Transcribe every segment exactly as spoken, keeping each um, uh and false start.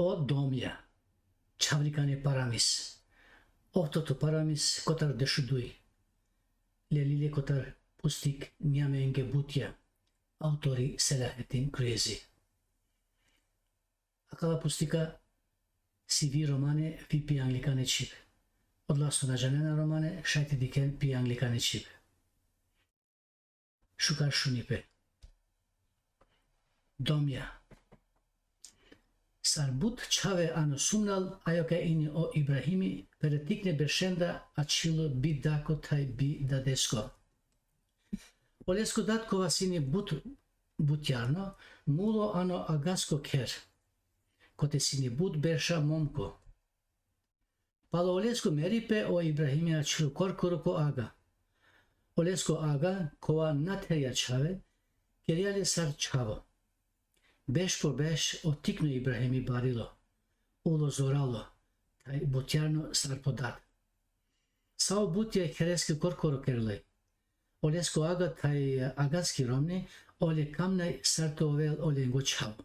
O domja, čhavlikane paramis. Oftoto paramis kotar dešuduj. Lelile kotar pustik Njamenge butja. Autori Selahetin Krujezi. Akala pustika si vi romane vi pi anglikane čhib. Odola so na džanena romane, šaj te dikhen pi anglikane čhib. Šukar šunipe. Domja. Sar but čhave ano sumnal, ajoka ini o Ibrahimi, pere tikne beršenda ačhilo bi dako thaj bi dadesko. Olesko dat kova sini but butjarno, mulo ano agasko kher, kote sini but berša momko. Palo olesko meripe o Ibrahimi ačhilo korkoro ko aga. Olesko aga, kova na therja čhave, kerja le sar čhavo. Beš po beš o tikno Ibrahimi barilo, ulo zoralo, thaj butjarno sar po dat. Sa o butja e khereske korkoro kerlaj. Olesko aga thaj agaski romni, ole kamnaj sar te ovel olengo čhavo.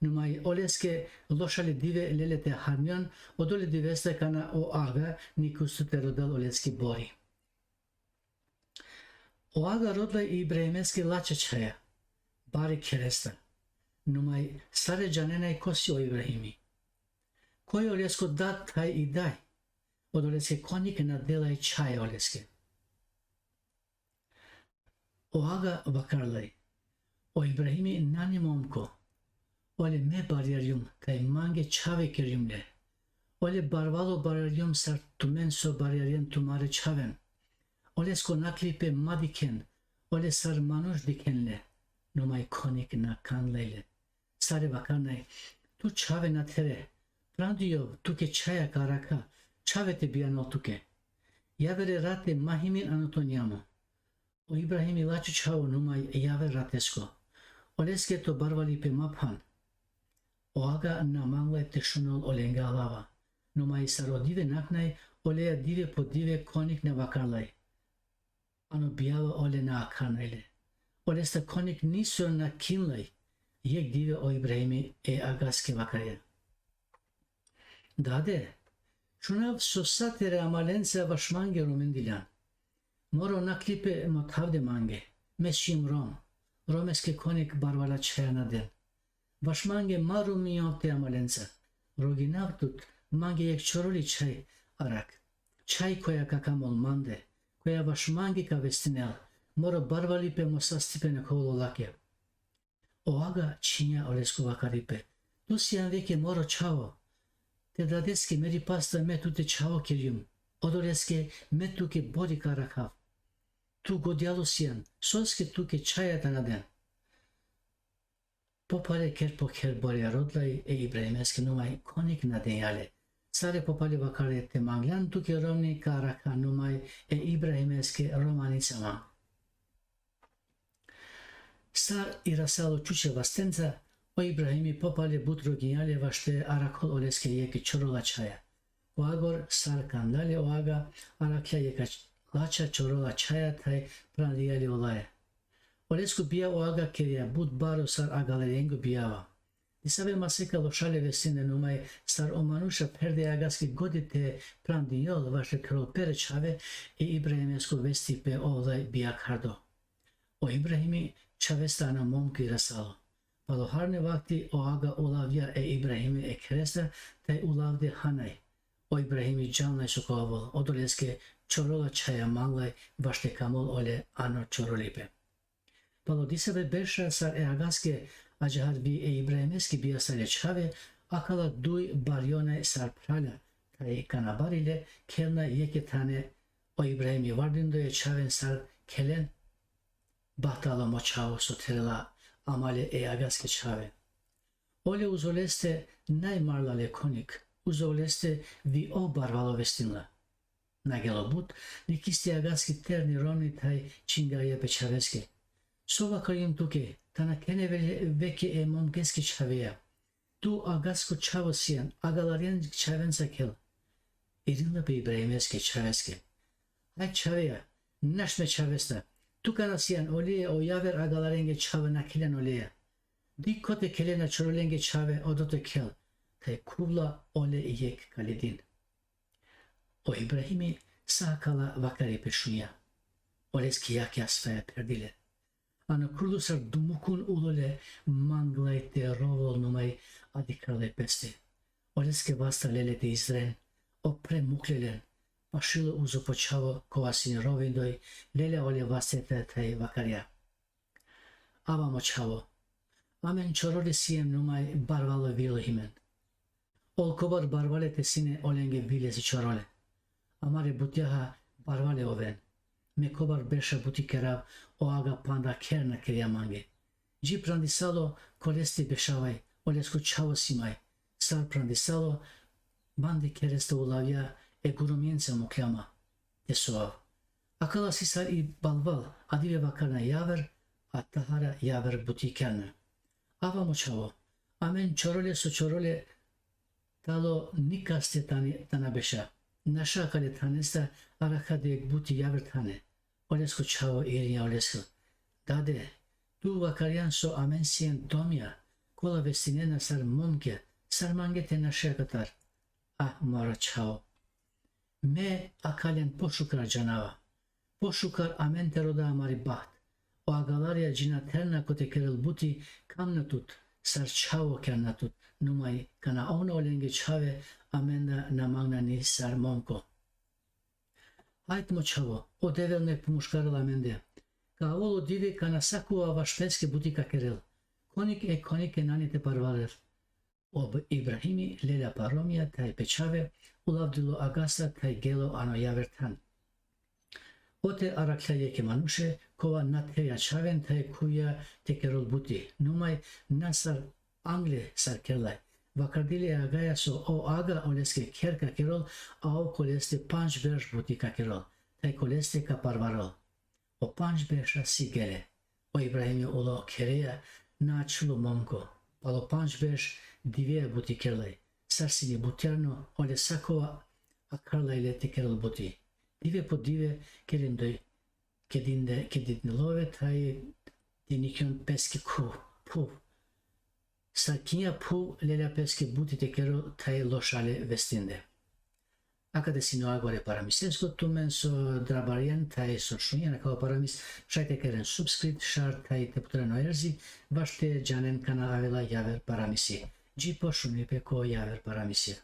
Numaj oleske lošale dive lele te harnjon, odole diveste kana o aga nikusto te rodel oleske bori. O aga rodlaj e Ibrahimeske lača čhaja, bare kheresta. Numaj sare džanenaj ko si o Ibrahimi. Koj olesko dat thaj i daj, odoleske konik na delaj čhaja oleske. O aga vakarlaj: O Ibrahimi nane momko. Ole me barjarjum, thaj mange čhave kerjum le. Ole barvalo barjarjum sar tumen so barjarjen tumare čhaven. Olesko naklipe ma dikhen, ole sar manuš dikhen le, numaj konik na kanlaj le. Sare vakarnaj: Tu čhave na there, prandijov tuke čhaja ka arakha, čhave te bijanol tuke. Javere rate ma himin ano to njamo. O Ibrahimi lačo čhavo, numaj javer ratesko. Oleske to barvalipe ma phan. O aga na manglaj te šunol olenga alava. Numaj sar o dive naknaj, oleja dive po dive konik na vakarlaj. Ano bijava ole na akharnaj le. Olesta konik niso na kinlaj. Jekh dive o Ibrahimi e agaske vakarja: Dade, šunav so sa tere amalenca vaš mange romendiljan. Moro naklipe mothavde mange, me sijum rom, romeske konik barvala čhaja na den. Vaš mange ma ruminjov te amalenca. Roginav tut, mange jekh čoroli čhaj arak. Čhaj koja ka kamol mande, koja vaš mange ka vestinel, moro barvalipe mo sastipe na khovol olake. O aga čhinja olesko vakaripe: Tu sijan veke moro čhavo. Te dadeske meri pasta me tute čhavo kerjum, odoleske me tuke bori ka arakhav. Tu godjalo sijan, soske tuke čhaja te na den. Popale kher po kher borja rodlaj e Ibrahimeske, numaj konik na denja le. Sare popale vakarle: Te manglan tuke romni ka arakha, numaj e Ibrahimeske romani sama. Sar irasalo čuče vastenca, o Ibrahimi popale but roginja le vaš te arakhol oleske jekh čorola čhaja. Ko agor sar kandale o aga, arakhja jekh lača čorola čhaja thaj prandija le olaja. Olesko bija o aga kerja but baro sar agalarengo bijava. Disave maseka lošale vestine, numaj sar o manuša pherde agaske godi te prandinjol vaš te therol pere čhave, e Ibrahimesko vestipe olaj bijakhardo. O Ibrahimi čhavesta ana momko irasalo. Palo harne vakti o aga ulavja e Ibrahimi e kheresta, thaj ulavde hanaj. O Ibrahimi džanlaj so ka ovol, odoleske čorola čhaja manglaj vaš te kamol ole ano čorolipe. Palo disave berša sar e agaske ađahar vi e Ibrahimeske bijasale čhave, akala duj barjonaj sar phralja, thaj kana barile, khelnaj jekhe thane. O Ibrahimi vardindoj e čhaven sar khelen: Bahtalo mo čhavo so therela amale e agaske čhave. Ole uzo leste naj marla le konik, uzo leste vi ov barvalo vestinla. Na gelo but, nikisti agaske terni romni thaj čingarja pe čhaveske: So vakarjum tuke, ta na khene ve-, veke e momkeske čhaveja. Tu agasko čhavo sijan, agalarjen čhavenca khel. Irinla pe Ibrahimeske čhaveske: Haj čhaveja, naš me čhavesta. Tu kana sijan oleja, o javer agalarenge čhave na khelen oleja. Dik kote khelena čorolenge čhave, odote khel. thaj kuvla ole jekh kalidin. O Ibrahimi sa akala vakari pe šunja. Oleske jakha asvaja perdile. Ano kurdo sar dumukun ulo le, manglaj te rovol numaj adikharlaj peste. Oleske vasta lele te izdren, o phre mukle len, pašilo uzo po čhavo kova sine rovindoj, lele ole vaste te thaj vakarja: Ava mo čhavo, amen čorole siem numaj barvalo vilo himen. Ol kobar barvale te sine olenge vile si čorole. Amare butjaha barvale oven. Me kobar berša buti kerav, o aga panda kher na kerja mange. Dži prandisalo koleste bešavaj, olesko čhavo si maj. Sar prandisalo, mande khereste ulavja, e gurumjenca mukljama te soav. Akala si sar i balval, adive vakarna javer, a tahara javer buti kerna. Ava mo čhavo, amen čorole so čorole talo nikaste tani, tana beša. Naša akale thanesta, arakha de jekh buti javer thane. Olesko čhavo irinja oleske: Dade, tu vakarjan so amen siem domja, kola vestinena sar momke, sar mange te naše akatar? Ah, moro čhavo. Me akalen pošukar džanava. Pošukar amen te roda amari baht. O agalarja džina therna kote kerel buti, kamna tut, sar čhavo kerna tut, numaj kana ona olenge čhave, amen da na mangna ni sar momko. Hajt mo čhavo, o Devel nek pomuškarel amende. Ka avol o dive kana sakova vaš peske buti ka kerel. Konik e konik e nani te parvarel. O Ibrahimi lelja paromja thaj pe čhave, ulavdilo agasta thaj gelo ano javer than. Ote arakhlja jekhe manuše, kova na therja čhaven thaj khuvja te kerol buti, numaj na sar angle sar kerlaj. Vakardile agaja so o aga oleske kher ka kerol, a ov koleste pandž berš buti ka kerol, thaj koleste ka parvarol. O pandž berša si gele. O Ibrahimi ulo khereja, na ačhilo momko. Palo pandž berš divea buti kerlaj. Sar sine butjarno, ole sakova akharlaj le te kerol buti. Dive po dive kerindoj, kedinde, kedinde love thaj dinikjon peske khuv, phuv. Sar kinja phuv lelja peske buti te kerol thaj lošale vestinde. Akate sine o agore paramisesko, tumen so drabarjen thaj so šunjen akava paramis, šaj te keren subscribe, share thaj te putren o erzi, vaš te džanen kana avela javer paramisi. Dži po šunipe ko javer paramisi.